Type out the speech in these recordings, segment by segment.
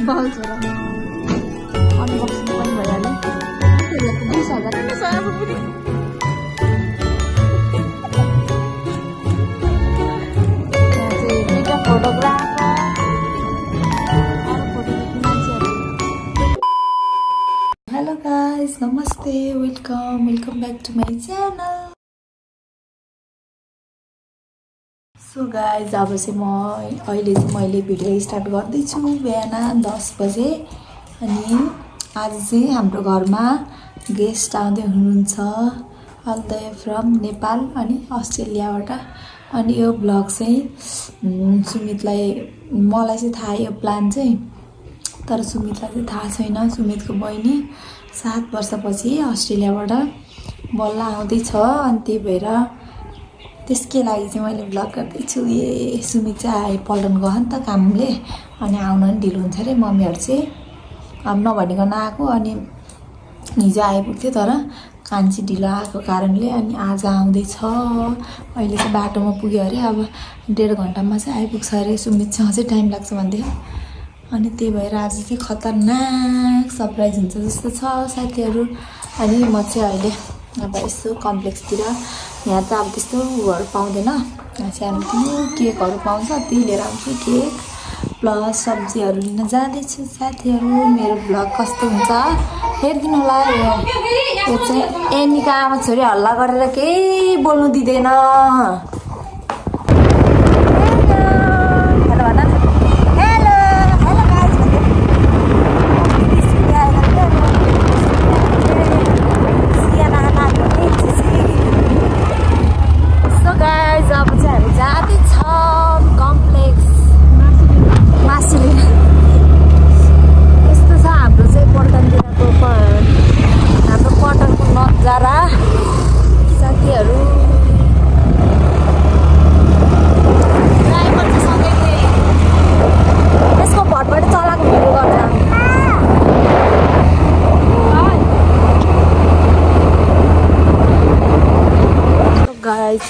बहुत छोरा अनबक्सिङ पनि भइहाल्यो 20,000 Hello guys, namaste, welcome back to my channel. So guys, अब चाहिँ म अहिले मैले भिडियो स्टार्ट गर्दै छु बिहान 10 बजे अनि आज चाहिँ हाम्रो घरमा गेस्ट आउँदै हुनुहुन्छ all the way from Nepal अनि अस्ट्रेलियाबाट अनि यो ब्लग चाहिँ सुमितलाई मलाई चाहिँ थाहा यो प्लान चाहिँ तर सुमितलाई चाहिँ थाहा छैन सुमितको बहिनी 7 वर्षपछि अस्ट्रेलियाबाट बल्ल आउँदै छ अनि त्यही भएर त्यसकै लागि चाहिँ मैले ब्लग गर्दै छु ए सुमित चाहिँ पल्टन गयो नि त कामले अनि आउन नि ढिलो हुन्छ रे मम्मीहरु चाहिँ अब नभनिकन आएको अनि हिजो आइपुग्थ्यो तर कान्छी ढिलो आएको कारणले अनि आज आउँदै छ अहिले चाहिँ बाटोमा पुग्यो अरे अब 1.5 घण्टामा चाहिँ आइपुग्छ अरे सुमितसँग चाहिँ टाइम लाग्छ भन्दै अनि त्यही भएर आज चाहिँ खतरनाक सरप्राइज हुन्छ जस्तो छ साथीहरु अनि म चाहिँ अहिले अब यसो कम्प्लेक्सतिर यहाँ त अब त्यस्तो उहरू पाउँदैन सानो केकहरु पाउँछ त्यही लिएर आउँछु केक प्लस सब्जीहरु लिन जाँदै छु साथीहरु मेरो ब्लग कस्तो हुन्छ हेर्दिनु होला यो चाहिँ एनिका आमा छोरी हल्ला गरेर केही बोल्नु दिदैन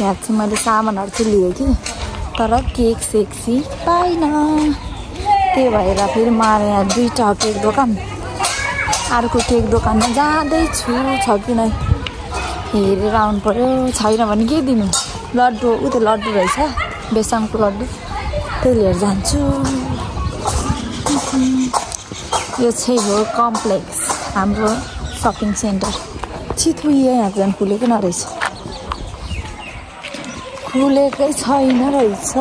यहाँ चाहिँ मैले सामानहरु चाहिँ लिएँ कि तर केक सेक्सी पाइन त्यही भएर फेरि म यहाँ दुईटा केक दोकान अर्को केक दोकानमा जाँदै छु छ कि नै हेरेर आउनु पर्यो छैन भने के दिनु लड्डु उतै लड्डु रहेछ बेसनको लड्डु त्यही लिएर जान्छु यो चाहिँ हो कम्प्लेक्स हाम्रो सपिङ सेन्टर चितु यहाँ झन् खुलेको नरहेछ खुलेकै छैन रहेछ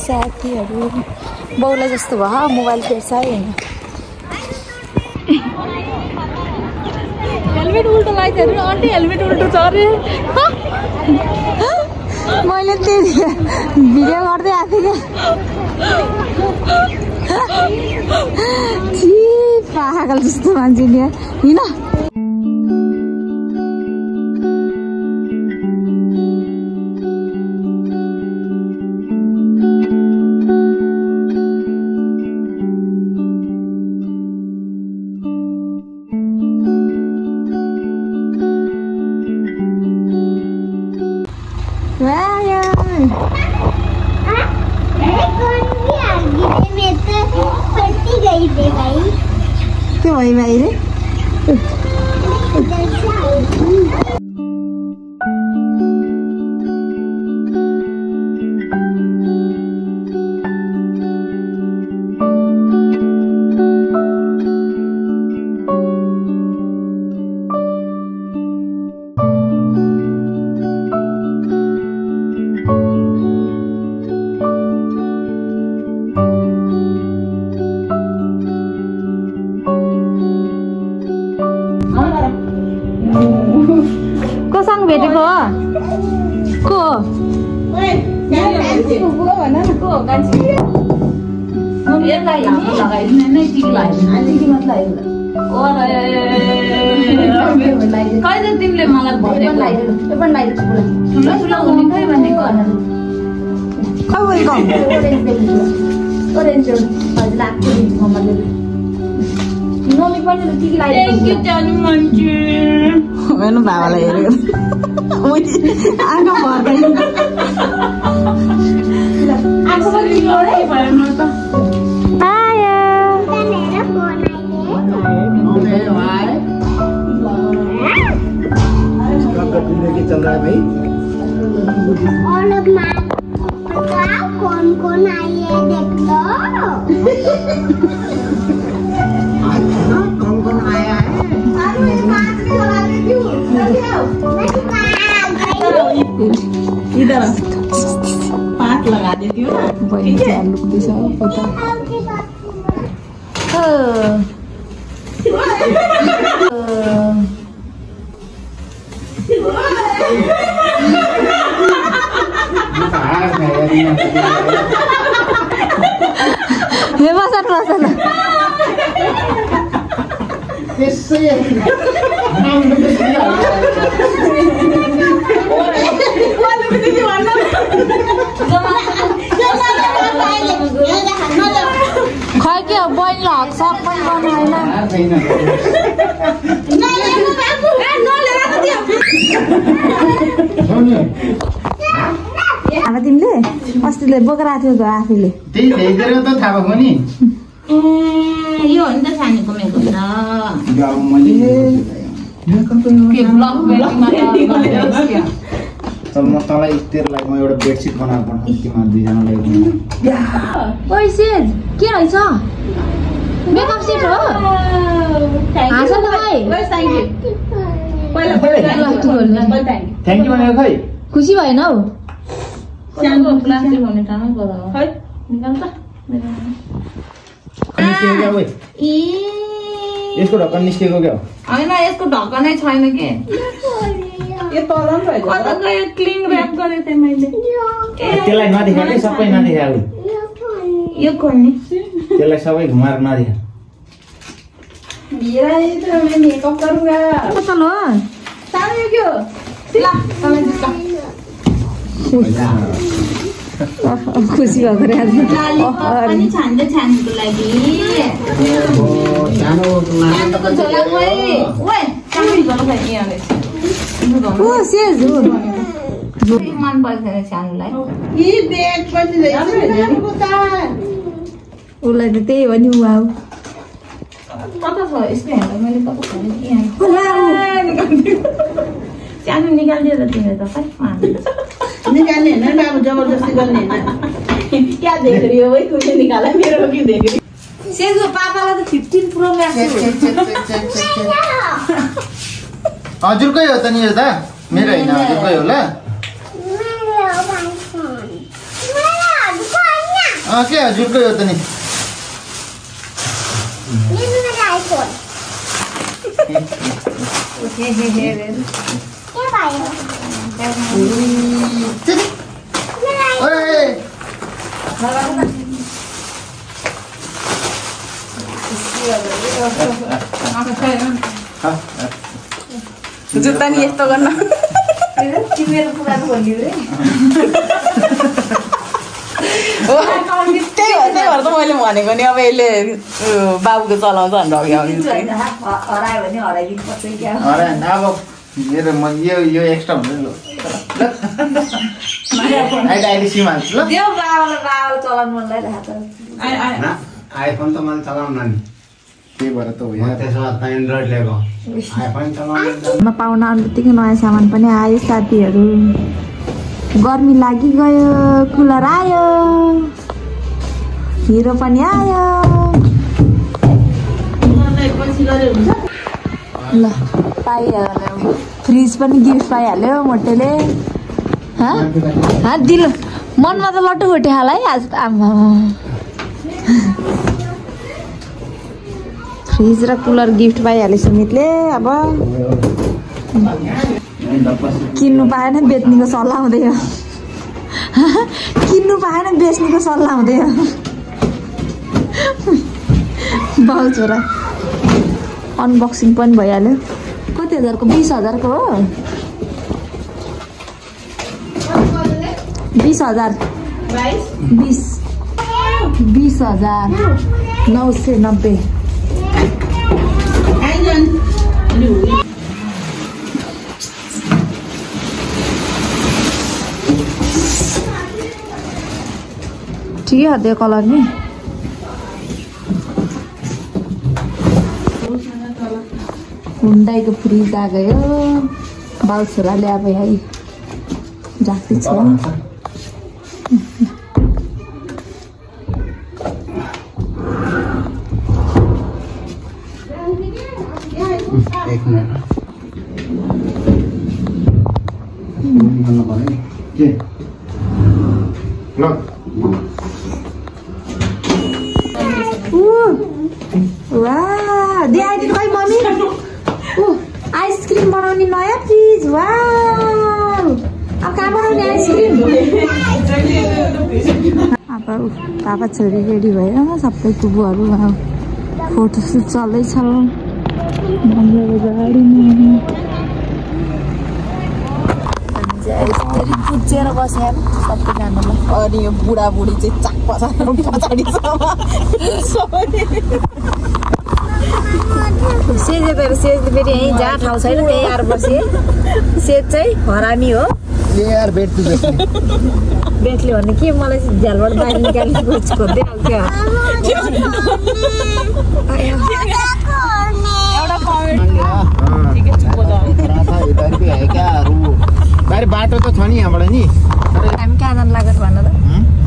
साथीहरु बाउलाई जस्तो भयो मोबाइल फेर्छ हैन हेलमेट उल्टो लाइदिनु आन्टी हेलमेट उल्टो छ रे मैले त्यही भिडियो गर्दै आथे के छी पागल जस्तो मान्छे नि हैन के भयो भाइ रे भेटेको को तिमीले मलाई हेर्नु बाबालाई हेरेको आँखा भर्दैन आँखा कौन आई है देख लो। कौन आया है? इधर 5 लगा देती हूँ ना। बहिनी चाहिँ लुक्दैछ पता। हे बसन बसन खै के हो बहिनीले हक सक पनि गर्नु होइन। अब तिमीले अस्तिले बोकेर आएको थियो आफैले त्यही ल्याइदिएर त थाहा भएको नि। यो हो नि त सानीको मेरो म तँलाई तेरोलाई म एउटा बेडसिट बनाएको तिमीहरू दुईजनालाई सेज के रहेछ मेकअप सेट हो हाँस न भाइ थ्याङ्क यू भनेको खै खुसी भएन हौ यसको ढक्कन निस्केको क्या होइन यसको ढक्कनै छैन के क्लिन ऱ्याप गरेको थिएँ मैले त्यसलाई नदेखा कि सबै नदेखा यो खोल्ने त्यसलाई सबै घुमाएर नदेखा मेकअप गरूँगा कस्तो हो सानो यो के हो ल खुसी भएको रे आज पनि छान्दै छान्नुको लागि ओ सेज हो मन पर्दैन छान्नुलाई उसलाई त त्यही हो नि वाउ कता छ यसको हेर्दा मैले कता सानो निकालिदियो त तिमीले त खै निकाल्ने होइन बाबु जबरजस्ती गर्ने होइन क्या देख रही हो भाई कुछ निकाला मेरे को क्यों देख रही सेजो पापालाई त 15 प्रो म्याक्स हजुरकै हो त नि यो त मेरो होइन हजुरकै हो ल के हजुरकै हो त नि जुत्ता नि यस्तो गर्न तिमीहरू पुरानो भन्यो रे त्यही भएर त मैले भनेको नि अब यसले बाबुको चलाउँछ भनेर हरायो भने हराइदिनु पर्छ क्या अब मेरो म यो एक्स्ट्रा हुन्छ नि ल अहिले सिम हाल्छु ल त्यो बाबालाई चलाउनु मन लागिरहेको आइफोन त मैले चलाउन नि त्यही भएर त हो त्यसो भए त एन्ड्रोइड लिएको आइफोन चलाउन पाहुना आउनु बित्तिकै नयाँ सामान पनि आयो साथीहरू गर्मी लागि गयो कुलर आयो हिरो पनि आयो ल पाइहाल्यो फ्रिज पनि गिफ्ट पाइहाल्यो मोटेले दिल मनमा त लट्टु घोटे हाल है आज त आमा फ्रिज र कुलर गिफ्ट पाइहाल्यो सुमितले अब किन्नु पाएन बेच्नेको सल्लाह हुँदैन किन्नु पाएन बेच्नेको सल्लाह हुँदैन बाउ छोरा अनबक्सिङ पनि भइहाल्यो कति हजारको 20,000को हो 20,000 20,990 ठिकै हो त्यो कलर नि हुन्डाईको फ्रिज आ गयो बाउ छोराले अब यहाँ जाति छ वाह देखाइदिनु भाइ मम्मी आइसक्रिम बनाउने नयाँ फ्रिज वाउ अब कहाँ बनाउने आइसक्रिम अब पापा छोरी रेडी भयो सबै कुबुहरू फोटोसुट चल्दैछ मम्मीको गाडीमा पुजेर बस्या सबैजनालाई अनि यो बुढाबुढी चाहिँ चाक पछाडि सेजेर सेजले फेरि यहीँ जहाँ ठाउँ छैन त्यही आएर बसेँ सेज चाहिँ हरामी हो बेटले भने के मलाई झ्यालबाट बाहिर निकाल्ने कोसिस गर्दै हाल्थ्यो बाटो त छ नि यहाँबाट नि हामी कहाँ जानु लाग्यो भन त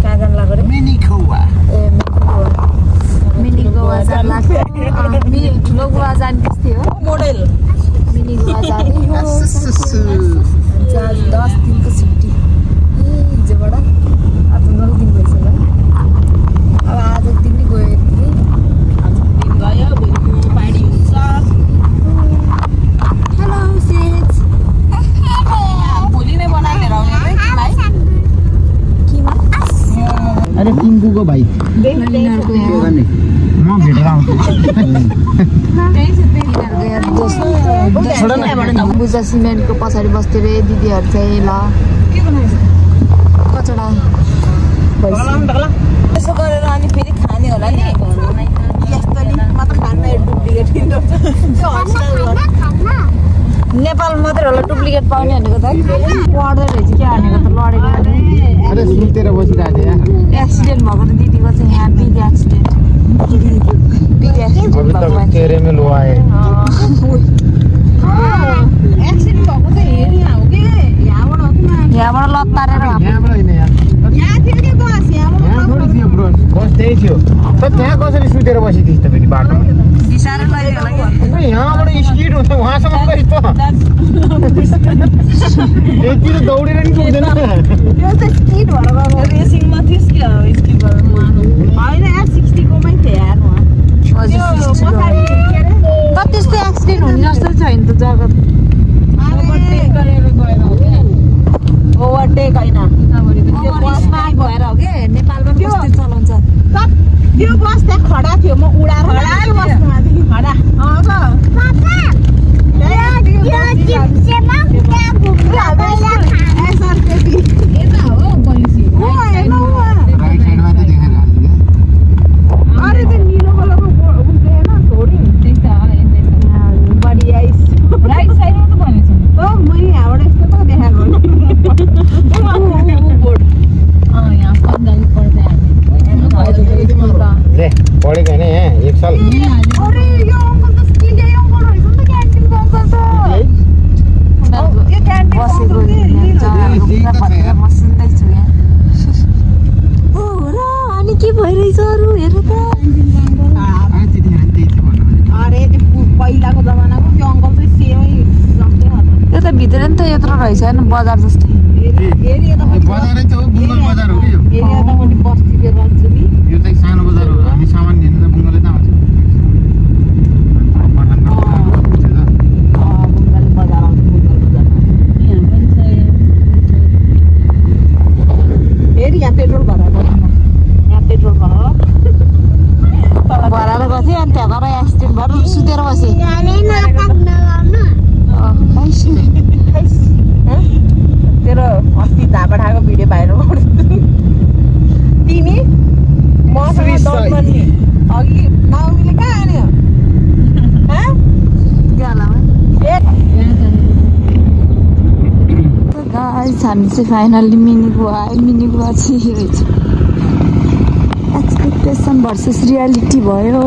कहाँ जानु लाग्यो मिनी गोवा मिनी गोवा जानु लाग्यो ठुलो गोवा जाने त्यस्तै हो मोडेल मिनी गोवा जाने हो 10 दिनको छुट्टी हिजोबाट अब 9 दिन भइसक्यो अब आज दिन नै गयो गयो भोलि पार्टी हुन्छ हेलो सेज भोलि नै बनाएर आउने किमा अरे टिङ्कुको भाइ म भेटेर आउँछु बुझा सिमेन्टको पछाडि बस्थ्यो रे दिदीहरू चाहिँ ल कचडा यसो गरेर अनि फेरि खाने होला नि यस्तो नि मात्र खान्न डुप्लिकेट नेपाल मात्रै होला डुप्लिकेट पाउने भनेको त पढ्दै रहेछ क्या भनेको त लडेको अरे सुतेर बसिरहेको थिएँ एक्सिडेन्ट भएको त दिदीको चाहिँ यहाँ बिग एक्सिडेन्ट तेरे में लो आए एक्सिडेन्ट भएको चाहिँ हेरिया हो कि यहाँबाट हो कि यहाँबाट लत पारेर यहाँबाट होइन यहाँ थियो कि बस यहाँ थोरै थियो ब्रो बस त्यही थियो तर त्यहाँ कसरी सुतेर बसिदिस् त फेरि बाटोमा बिसाएर लग्यो होला कि यहाँबाट स्पिड हुन्छ उहाँसम्म गइस् त यति त दौडेर नि पुग्दैन त्यो त स्पिड भएर गएको रेसिङमा थियोस् कि स्किप भएर होइन यार 60 कोमै थियो यार तर त्यस्तो एक्सिडेन्ट हुने जस्तो छैन त जग्गा ओभरटेक गरेर गएर हो कि ओभरटेक होइन त्यो बसमा भएर हो कि नेपालमा कस्तो चलाउँछ त्यो बस त्यहाँ खडा थियो म उडाएर खडा अरे त्यो निलो कलरको छोडी बढी आइस राइट साइडमा त भनेको छु मैले यहाँबाट यस्तो त देखाएको यहाँ पन्जाली पर्दै रे पढेको होइन यहाँ 1 साल अरे यो अङ्कल त स्किल अङ्कल रहेछ नि त क्यान्टिनको अङ्कल त यो क्यान्टिन बसेको मसिन्दैछु यहाँ हो र अनि के भइरहेछ अरू हेर्नु त अरे त्यो पहिलाको जमानाको त्यो अङ्कल चाहिँ सेमै जस्तै हो यो त भित्र नि त यत्रो रहेछ होइन बजार जस्तै एरिया त बजारै त हो बुङ्गल बजार हो कि यो एरिया त मैले बस्तीतिर रहन्छु नि यो चाहिँ सानो बजार हो हामी सामान लिनु त बुङ्गलै त आउँछ बुङ्गल बजार आउँछ बुङ्गल बजार फेरि यहाँ पेट्रोल भराएको यहाँ पेट्रोल भराएको भराएर गएको थियो अनि त्यहाँ गएर एक्सिडेन्ट भएर सुतेर बसेँ तेरो अस्ति धापाठाको भिडियो भाइरल गर्छु तिमी मसँग दौडमा नि अघि नाउमीले कहाँ आन्यो गाइस हामी चाहिँ फाइनल्ली मिनी गोवा आयो मिनी गोवा चाहिँ रहेछ एक्सपेक्टेसन भर्सेस रियालिटी भयो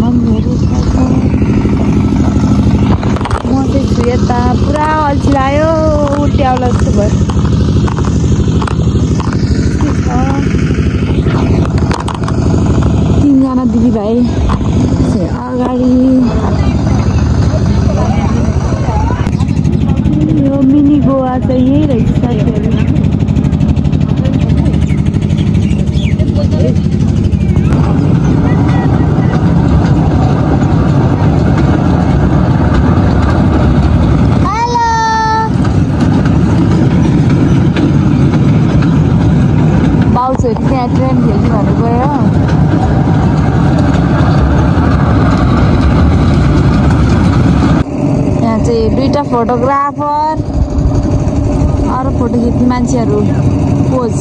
मम्मीहरू म चाहिँ छु यता पुरा अल्छी लाग्यो उट्याउला जस्तो भयो 3 जना दिदीभाइ अगाडि यो मिनी गोवा चाहिँ यही रहेछ साथीहरू छोरी त्यहाँ ट्रेन खेल्नु भनेर गयो। यहाँ चाहिँ दुईटा फोटोग्राफर अरू फोटो खिच्ने मान्छेहरू पोज।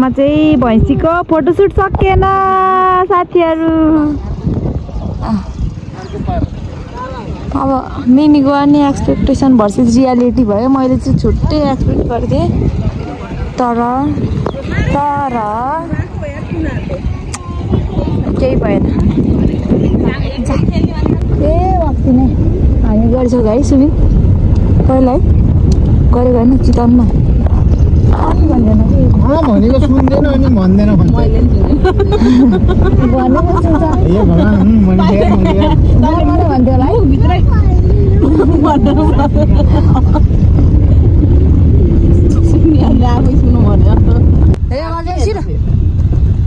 मा चाहिँ भैँसीको फोटोसुट सकिएन साथीहरू। अब मिनीको अनि एक्सपेक्टेसन भर्सेस रियालिटी भयो। मैले चाहिँ छुट्टै एक्सपेक्ट गर्थेँ तर केही भएन। ए अस्ति नै हामी गरिसक्यो है सुमित पहिला है गरेको होइन चितवनमा भन्दैन भनेको सुन्दैन अनि भन्दैन भन्छ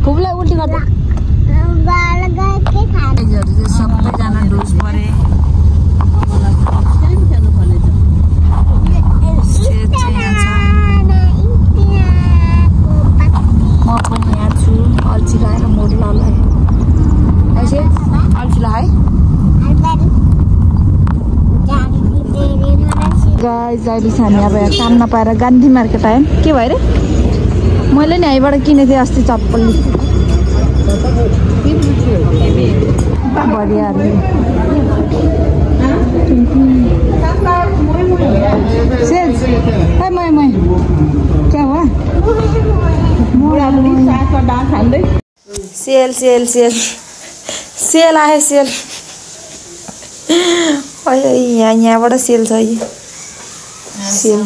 खुबलाई उल्टी गर्दा सबैजना डोज परे। म पनि यहाँ छु अल्छी लगाएर मोड लगाएर ऐसे अल्छी लगाए। गाइस अहिले चाहिँ हामी अब यहाँ काम नपाएर गान्धी मार्केट आयौँ। के भयो अरे मैले नि यहीँबाट किनेको थिएँ अस्ति चप्पल बढियाहरू। क्या हुआ सेल सेल सेल सेल आयो सेल। यहाँबाट सेल छ सेल